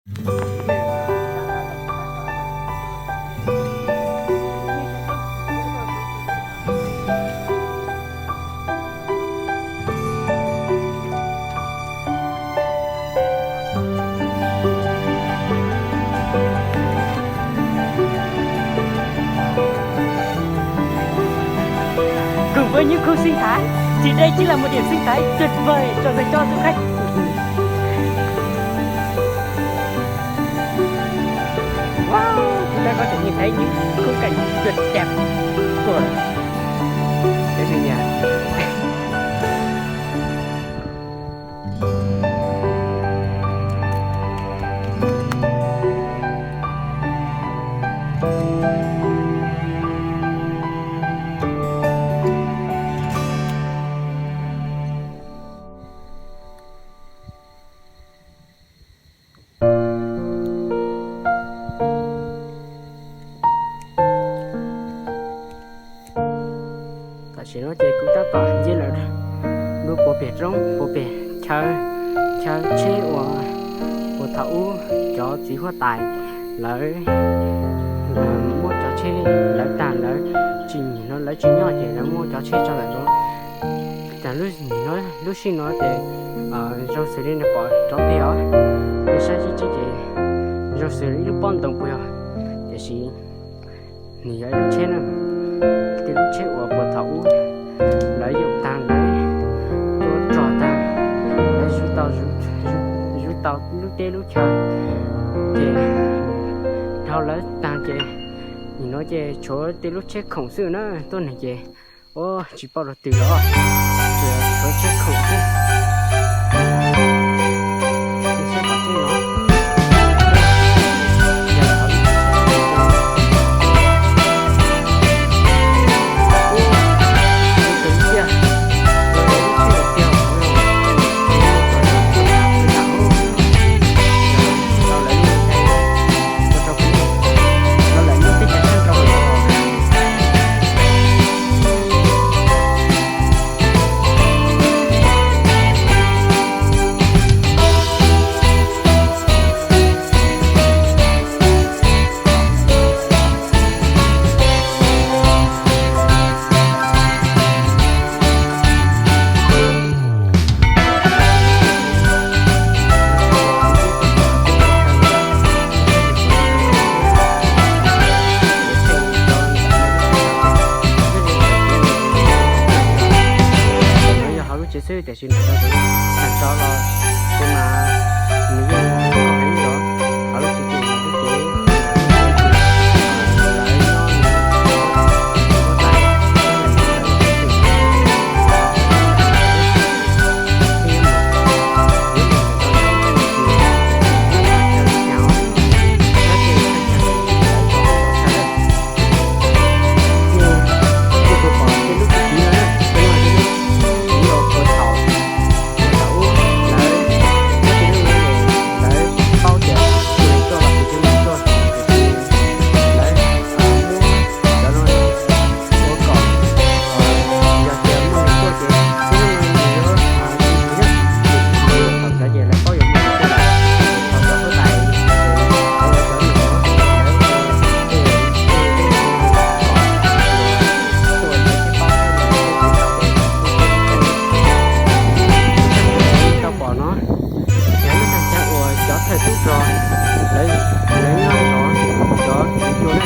Cùng với những khu sinh thái thì đây chính là một điểm sinh thái tuyệt vời cho dành cho du khách. Wow, chúng ta có thể nhìn thấy những khung cảnh tuyệt đẹp của Tây Nguyên. Tam sim no ces kuv tab tom nce lawm dua puag pem roob, puag pem chaw, chaw tsheb uas, uas thaum ub cov txiv huab tais lawv muab cov tsheb lawv tag, lawv tsis, nim no lawv tsis nyob ces lawv muab cov tsheb tso lawm no. Tam lub, lub sij no ces zoo xws li nej pom rov pem os, nej saib tib tsi ces zoo xws li ib lub pob ntoo puas yog? Tiam sis nws yog ib lub tsheb na, tej lub tsheb uas puag thaum ub lawv yuav tag, lawv tua rog tag, lawv zuv tau, zuv tau lub teb lub chaw, ces dhau lawv tag ces nim no ces tshuav tej lub tsheb khoom xwb na, tuaj neeg ces ua tsis paub rau twg los, tshuav tsheb khoom xwb. Yog hauv lub tsev xwb tiam sis ntawm no tseem tag tso los ces mas nws yeej kho heev li os. Hauv lub tsev ces lawv nyob nws Tau pom no, yog lub tag chaw uas cov thawj tub rog lawv, lawv nyob zov cov txiv cua na.